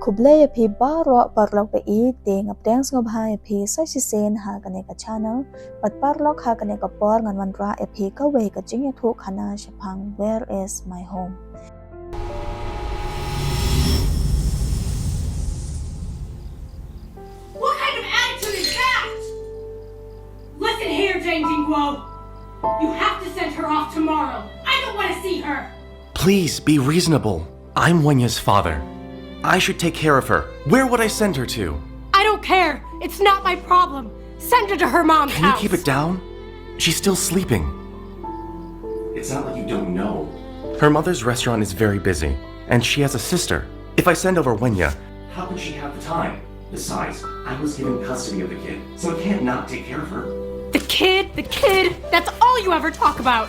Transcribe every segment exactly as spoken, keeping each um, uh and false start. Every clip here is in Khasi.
Khublei ïa phi baroh paralok ba ïeit, te nga pdiang sngewbha ïa phi sa shisien ha kane ka channel. Bad paralok, ha kane ka por ngan wanrah ïa phi kawei ka jingïathuhkhana shaphang Where is my home? What kind of attitude is that? Listen here, Jang Jingguo. You have to send her off tomorrow. I don't want to see her. Please be reasonable. I'm Wenya's father. I should take care of her. Where would I send her to? I don't care. It's not my problem. Send her to her mom's Can you house. Keep it down? She's still sleeping. It's not like you don't know. Her mother's restaurant is very busy, and she has a sister. If I send over Wenya, how can she have the time? Besides, I was given custody of the kid, so I can't not take care of her. The kid, the kid, that's all you ever talk about.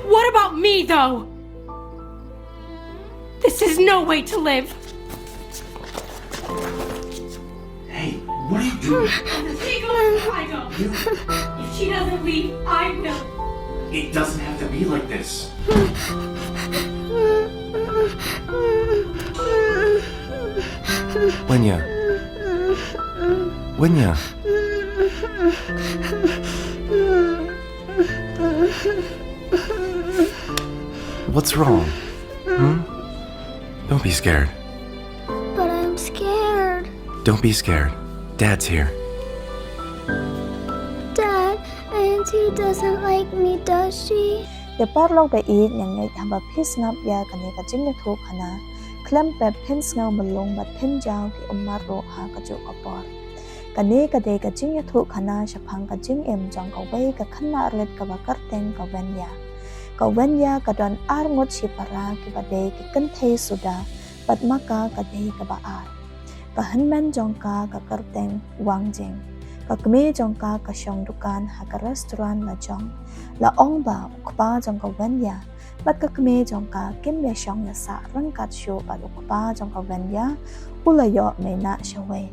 What about me, though? This is no way to live. Hey, what are you doing? She goes, I go. If she doesn't leave, I will. It doesn't have to be like this. Wenya. Wenya. What's wrong? Hmm? Don't be scared. But I'm scared. Don't be scared. Dad's here. Dad, Auntie doesn't like me, does she? Te paralok ba ïeit, nga ngeit haba phi sngap ïa kane ka jingïathuhkhana, khlem pep phin sngew mlung bad phin jaw ki ummat ruh ha kajuh ka por. Kane ka dei ka jingïathuhkhana shaphang ka jingim jong kawei ka khynnah rit kaba kyrteng ka Wenya. Ka Wenya ka don ar ngut shipara kiba dei ki kynthei suda, bad ma ka ka dei kaba ar. Ka hynmen jong ka ka kyrteng Wangjing. Ka kmie jong ka ka shong dukan ha ka restaurant lajong. La ong ba u kpa jong ka Wenya bad ka kmie jong ka kim ïashong ïasah ryngkat shuh bad u kpa jong ka Wenya u la ïoh meinah shawei.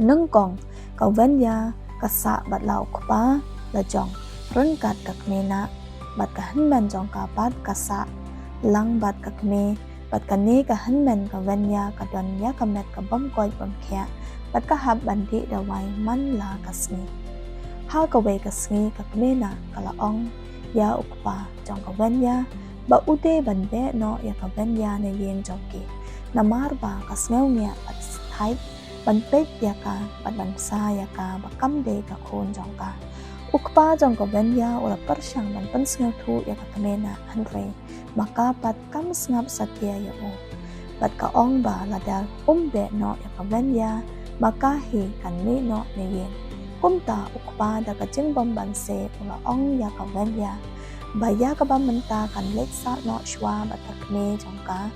Nyngkong ka Wenya ka sah bad la u kpa lajong ryngkat ka kmie nah, bad ka hynmen jong ka pat ka sah lang bad ka kmie. Bad kane ka hynmen ka Wenya ka don ïa ka met ka bym koit bym khiah bad ka hap ban dih dawai man la ka sngi. Ha kawei ka sngi ka kmie nah ka la ong ïa u kpa jong ka Wenya ba u dei ban beh noh ïa ka Wenya na ïing jong ki, namar ba ka sngew ngiah bad sthait ban peit ïa ka bad ban bsa ïa ka ba kam dei ka khun jong ka. U kpa jong ka Wenya u la pyrshang ban pynsngewthuh ïa ka kmie nah, hynrei ma ka pat kam sngap satia ïa u. Bad ka ong ba lada um beh noh ïa ka Wenya, ma ka hi kan mih noh na ïing. Kumta u kpa da ka jingbymbanse u la ong ïa ka Wenya ba ïa kaba mynta kan leit sah noh shuwa bad ka kmie jong ka,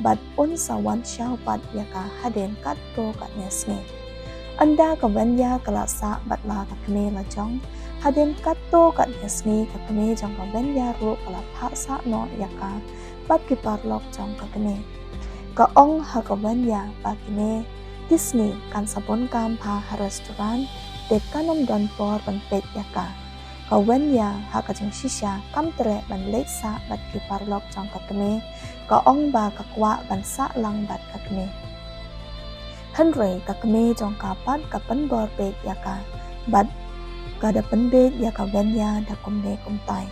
bad un sa wan shaw pat ïa ka hadien katto katne sngi. Ynda ka Wenya ka la sah bad la ka kmie lajong, hadien katto katne sngi ka kmie jong ka Wenya ruh ka la phah sah noh ïa ka bad ki paralok jong ka kmie. Ka ong ha ka Wenya ba kine ki sngi kan sa bun kam bha ha restaurant, te kan ym don por ban peit ïa ka. Ka Wenya ha ka jingshisha kam treh ban leit sah bad ki paralok jong ka kmie, ka ong ba ka kwah ban sah lang bad ka kmie. Hynrei ka kmie jong ka pat ka pynbor beit ïa ka bad ka da pynbeit ïa ka Wenya da kumne kumtai.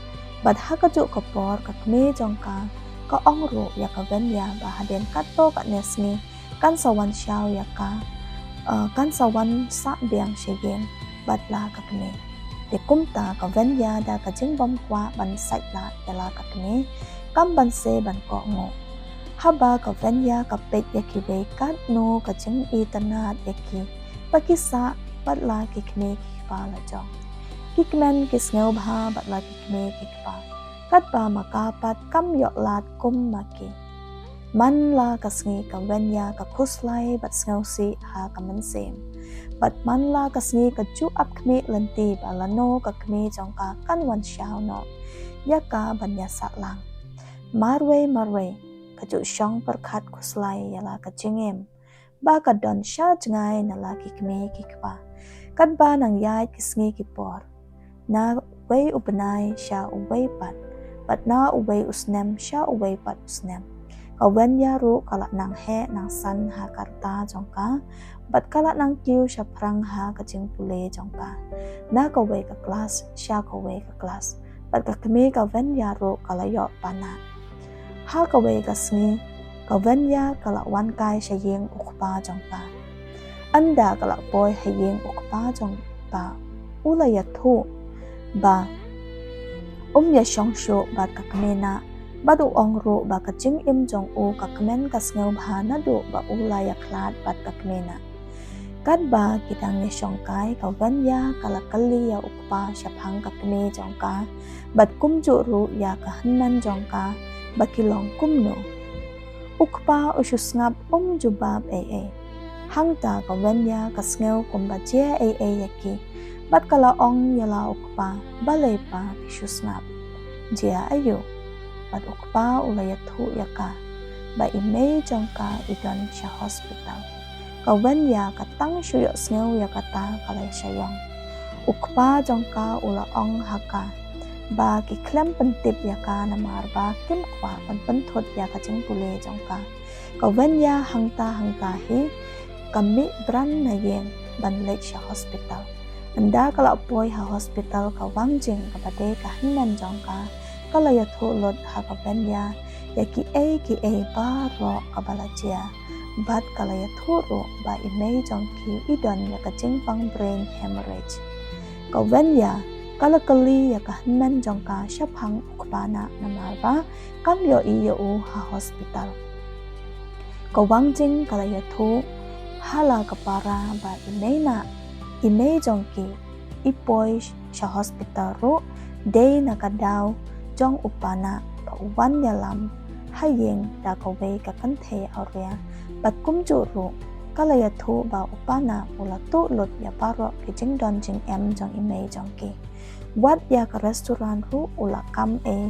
Bad ha kajuh ka por ka kmie jong ka ka ong ruh ïa ka Wenya ba hadien katto katne sngi kan sa wan shaw ïa ka, eh, kan sa wan sah biang sha ïing bad la ka kmie. Te kumta ka Wenya da ka jingbymkwah ban sait lah ïa la ka kmie, kam banse ban kohnguh. Haba ka Wenya ka peit ïa kiwei katno ka jingitynnad ïa ki ba ki sah bad la ki kmie ki kpa lajong. Ki kmen ki sngewbha bad la ki kmie ki kpa, katba ma ka pat kam ïoh lad kum ma ki. Man la ka sngi ka Wenya ka khuslai bad sngewsih ha ka mynsiem. Bad man la ka sngi ka ju ap khmih lynti ba lano ka kmie jong ka kan wan shaw noh ïa ka ban ïa sah lang. Marwei marwei ka ju shong pyrkhat khuslai ïa la ka jingim ba ka don sha jngai na la ki kmie ki kpa. Katba nang ïaid ki sngi ki por, na uwei u bnai sha uwei pat, bad na uwei u snem sha uwei pat u snem, Ka Wenya ruh ka la nang heh nang san ha ka rta jong ka, bad ka la nang kiew shaphrang ha ka jingpule jong ka, na kawei ka klas sha kawei ka klas. Bad ka kmie ka Wenya ruh ka la ïoh panah. Ha kawei ka sngi, ka Wenya ka la wan kai sha ïing u kpa jong ka. Ynda ka la poi ha ïing u kpa jong ka, u la ïathuh ba um ïashong shuh bad ka kmie nah, bad u ong ruh ba ka jingim jong u ka kmen ka sngewbha naduh ba u la ïakhlad bad ka kmie nah. Katba ki dang ïashong kai, ka Wenya ka la kylli ïa u kpa shaphang ka kmie jong ka, bad kumjuh ruh ïa ka hynmen jong ka, ba ki long kumno. U kpa u shu sngap, um jubab ei ei. Hangta ka Wenya ka sngew kumba jia ei ei ïa ki, bad ka la ong ïa la u kpa, balei pa phi shu sngap? Jia aïu? Bad u kpa u la ïathuh ïa ka ba i mei jong ka i don sha hospital. Ka Wenya ka tang shu ïohsngew ïa kata ka la shah ïong. U kpa jong ka u la ong ha ka ba ki khlem pyntip ïa ka namar ba kim kwah ban pynthut ïa ka jingpule jong ka. Ka Wenya hangta hangta hi ka mih bran na ïing ban leit sha hospital. Ynda ka la poi ha hospital, ka Wangjing kaba dei ka hynmen jong ka, ka la ïathuh lut ha ka Wenya ïa kiei kiei baroh kaba la jia. Bad ka la ïathuh ruh ba i mei jong ki i don ïa ka jingpang brain hemorrhage. Ka Wenya ka la kylli ïa ka hynmen jong ka shaphang u kpa nah namar ba kam ïohi ïa u ha hospital. Ka Wangjing ka la ïathuh ha la ka para ba i mei nah, i mei jong ki i poi sha hospital ruh dei na ka daw jong u pa nah ba u wan ïalam ha ïing da kawei ka kynthei awria. Bad kumjuh ruh ka la ïathuh ba u pa nah u la tuh lut ïa baroh ki jingdon jingem jong i mei jong ki. Wat ïa ka restaurant ruh u la kam ei,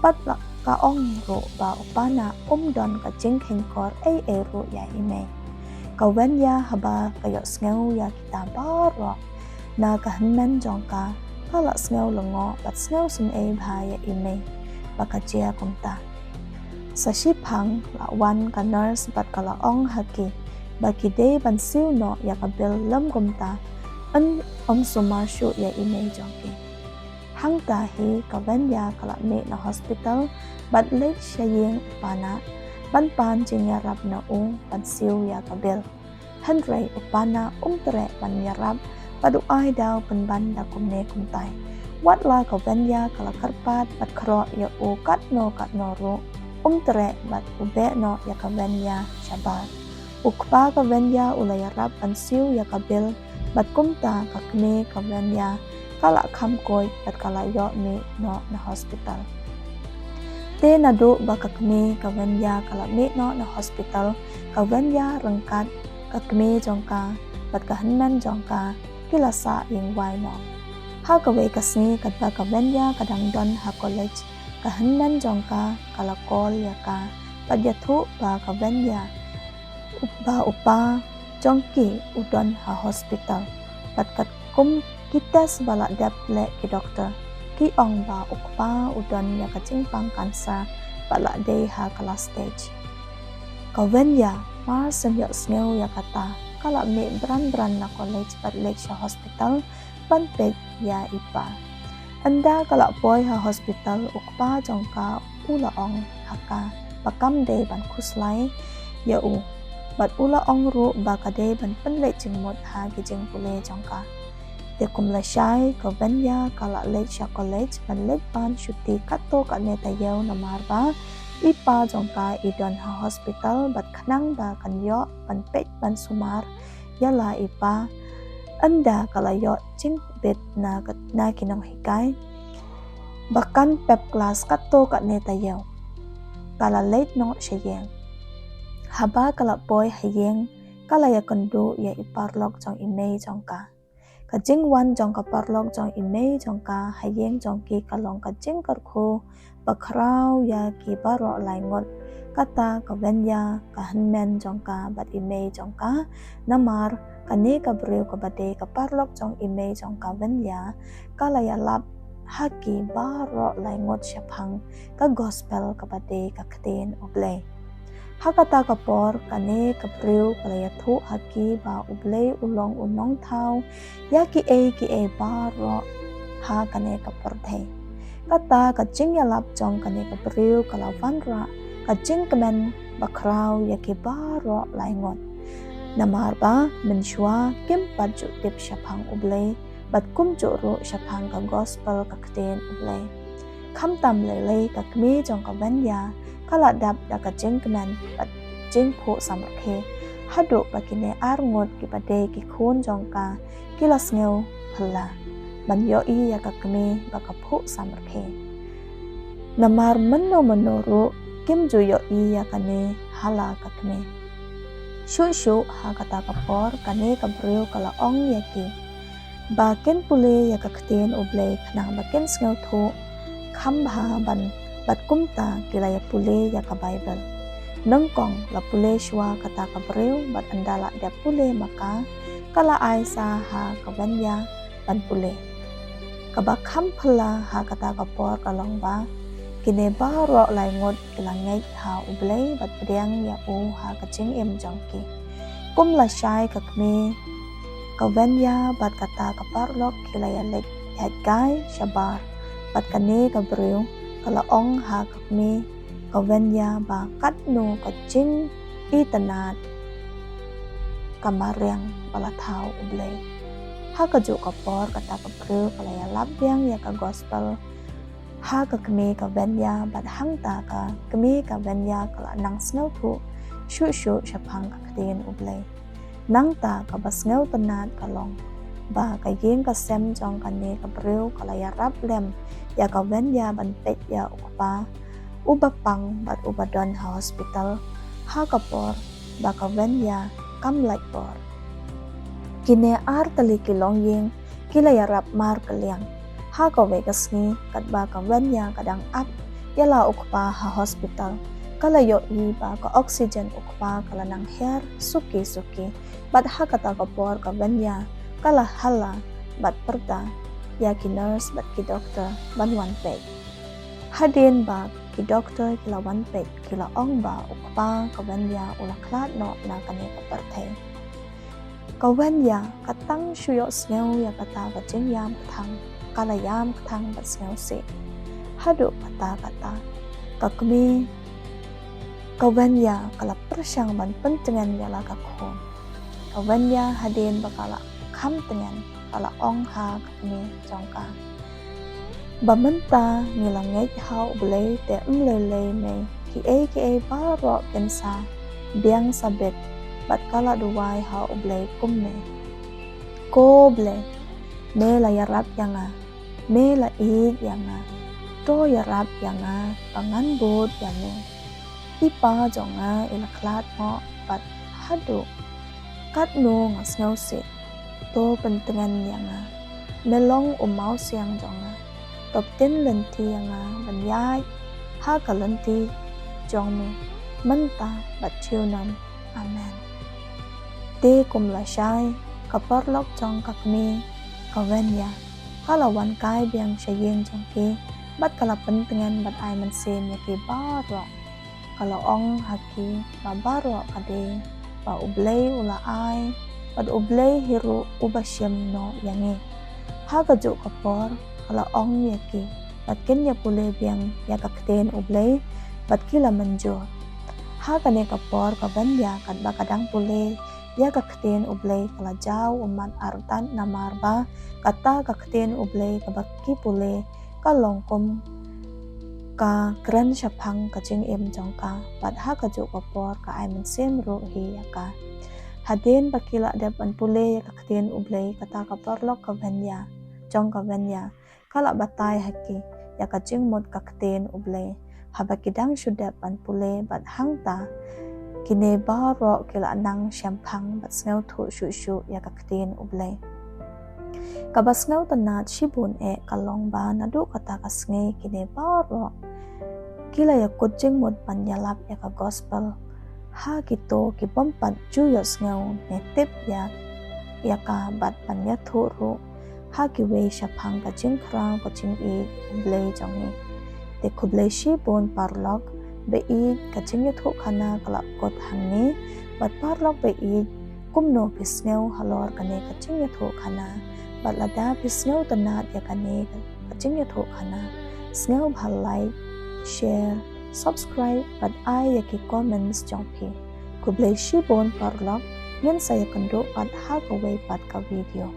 bad la ka ong ruh ba u pa nah um don ka jingkheiñkor ei ei ruh ïa i mei. Ka Wenya haba ka ïohsngew ïa kita baroh na ka hynmen jong ka, ka la sngew lyngngoh bad sngew sngewsih bha ïa i mei ba ka jia kumta. Sa shiphang la wan ka nurse bad ka la ong ha ki ba ki dei ban siew noh ïa ka bill, lym kumta yn ym sumar shuh ïa i mei jong ki. Hangta hi ka Wenya ka la mih na hospital bad leit sha ïing u pa nah ban pan jingïarap na u ban siew ïa ka bill. Hynrei u pa nah um treh ban ïarap bad u ai daw pynban da kumne kumtai. Wat la ka Wenya ka la kyrpad bad khroh ïa u katno katno ruh, um treh bad u beh noh ïa ka Wenya shabar. U kpa ka Wenya u la ïarap ban siew ïa ka bill, bad kumta ka kmie ka Wenya ka la kham khuid bad ka la ïoh mih noh na hospital. Te naduh ba ka kmie ka Wenya ka la mih noh na hospital, ka Wenya ryngkat ka kmie jong ka bad ka hynmen jong ka ki la sah ïingwai noh. Ha kawei ka sngi katba ka Wenya ka dang don ha college, ka hynmen jong ka ka la call ïa ka bad ïathuh ba ka Wenya, ba u pa jong ki u don ha hospital. Bad katkum ki test ba la dep leh ki doktor, ki ong ba u kpa u don ïa ka jingpang cancer bad la dei ha ka last stage. Ka Wenya mar shen ïohsngew ïa kata, ka la mih bran bran na college bad leit sha hospital ban peit ïa i pa. Ynda ka la poi ha hospital, u kpa jong ka u la ong ha ka ba kam dei ban khuslai ïa u, bad u la ong ruh ba ka dei ban pynleit jingmut ha ki jingpule jong ka. Te kum lashai, ka Wenya ka la leit sha college ban leit pan shuti katto katne taïew namar ba i pa jong ka i don ha hospital, bad khnang ba kan ïoh ban peit ban sumar ïa la i pa. Ynda ka la ïoh jingbit na ka, na ki nonghikai ba kan pep klas katto katne taïew, ka la leit noh sha ïing. Haba ka la poi ha ïing, ka la ïakynduh ïa i paralok jong i mei jong ka. Ka jingwan jong ka paralok jong i mei jong ka ha ïing jong ki ka long ka jingkyrkhu ba khraw ïa ki baroh lai ngut, kata ka Wenya, ka hynmen jong ka bad i mei jong ka. Namar kane ka briew kaba dei ka paralok jong i mei jong ka Wenya, ka la ïalap ha ki baroh lai ngut shaphang ka gospel kaba dei ka ktien U Blei. Ha kata ka por kane ka briew ka la ïathuh ha ki ba U Blei u long u nongthaw ïa kiei kiei baroh ha kane ka pyrthei. Kata ka jingïalap jong kane ka briew ka la wanrah ka jingkmen bakhraw ïa ki baroh lai ngut. Namar ba mynshuwa kim pat ju tip shaphang U Blei bad kumjuh ruh shaphang ka gospel ka ktien U Blei. Khamtam lei lei ka kmie jong ka Wenya ka la dap da ka jingkmen bad jingphuh samrkhie, haduh ba kine ar ngut kiba dei ki khun jong ka ki la sngew phylla ban ïohi ïa ka kmie ba ka phuh samrkhie. Namar mynno mynno ruh kim ju ïohi ïa kane ha la ka kmie. Shuh shuh ha kata ka por kane ka briew ka la ong ïa ki ba kin pule ïa ka ktien U Blei khnang ba kin sngewthuh kham bha ban, bad kumta ki la ïa pule ïa ka Baibl. Nyngkong la pule shuwa kata ka briew bad ynda la dep pule ma ka, ka la ai sa ha ka Wenya ban pule. Kaba kham phylla ha kata ka por ka long ba kine baroh lai ngut ki la ngeit ha U Blei bad pdiang ïa u ha ka jingim jong ki. Kum lashai ka kmie ka Wenya bad kata ka paralok ki la ïa leit ïaid kai shabar, bad kane ka briew ka la ong ha ka kmie ka Wenya ba katno ka jingitynnad ka mariang ba la thaw U Blei. Ha kajuh ka por kata ka briew ka la ïalap biang ïa ka gospel ha ka kmie ka Wenya bad hangta ka kmie ka Wenya ka la nang sngewthuh shuh shuh shaphang ka ktien U Blei. Nangta kaba sngewtynnad ka long ba ka ïing ka sem jong kane ka briew ka la ïarap lem ïa ka Wenya ban peit ïa u kpa uba pang bad uba don ha hospital ha ka por ba ka Wenya kam lait bor. Kine ar tylli ki longïing ki la ïarap markylliang. Ha kawei ka sngi katba ka Wenya ka dang ap ïa la u kpa ha hospital, ka la ïohi ba ka oxygen u kpa ka la nang hiar suki suki. Bad ha kata ka por ka Wenya ka la halla bad pyrta ïa ki nurse bad ki doktor ban wan peit. Hadien ba ki doktor ki la wan peit ki la ong ba u kpa ka Wenya u la khlad noh na kane ka pyrthei. Ka Wenya ka tang shu ïohsngew ïa kata ka jingïam kthang, ka la ïam kthang bad sngewsih. Haduh katta katta ka kmie ka Wenya ka la pyrshang ban pyntngen ïa la ka khun. Ka Wenya hadien ba ka la kham tngen ka la ong ha ka kmie jong ka ba mynta ngi la ngeit ha U Blei te ym lei lei mei, kiei kiei baroh kin sa biang sabit bad ka la duwai ha U Blei kumne. Ko Blei, me la ïarap ïa nga, me la ïeit ïa nga, to ïarap ïa nga ba ngan bud ïa me. I pa jong nga i la khlad noh bad haduh katno nga sngewsih, to pyntngen ïa nga. Me long u mawsiang jong nga, to pynlynti ïa nga ban ïaid ha ka lynti jong me mynta bad junom. Amen. Te kum lashai ka paralok jong ka kmie ka Wenya ka la wan kai biang sha ïing jong ki bad ka la pyntngen bad ai mynsiem ïa ki baroh. Ka la ong ha ki ba baroh ka dei ba U Blei u la ai bad U Blei hi ruh uba shim noh ïa ngi. Ha kajuh ka por ka la ong ïa ki ba kin ïa pule biang ïa ka ktien U Blei bad ki la mynjur. Ha kane ka por ka Wenya katba ka dang pule ïa ka ktien U Blei ka la jaw ummat artat namar ba kata ka ktien U Blei kaba ki pule ka long kum ka kren shaphang ka jingim jong ka bad ha kajuh ka por ka ai mynsiem ruh hi ïa ka. Hadien ba ki la dep ban pule ïa ka ktien U Blei kata ka paralok ka Wenya jong ka Wenya ka la batai ha ki ïa ka jingmut ka ktien U Blei. Haba ki dang shu dep ban pule bad hangta kine baroh ki la nang shemphang bad sngewthuh shuh shuh ïa ka ktien U Blei. Kaba sngewtynnad shibun eh ka long ba naduh kata ka sngi kine baroh ki la ïakut jingmut ban ïalap ïa ka gospel ha kito ki bym pat ju ïohsngew ne tip ïa ïa ka bad ban ïathuh ruh ha kiwei shaphang ka jingkhraw ka jingïeit U Blei jong ngi. Te khublei shibun paralok ba ïeit ka jingïathuhkhana ka la kut hangne, bad paralok ba ïeit kumno phi sngew halor kane ka jingïathuhkhana, bad lada phi sngew tynnad ïa kane ka jingïathuhkhana, sngewbha like, share, subscribe bad ai ïa ki comments jong phi. Khublei shibun paralok, ngin sa ïakynduh pat ha kawei pat ka video.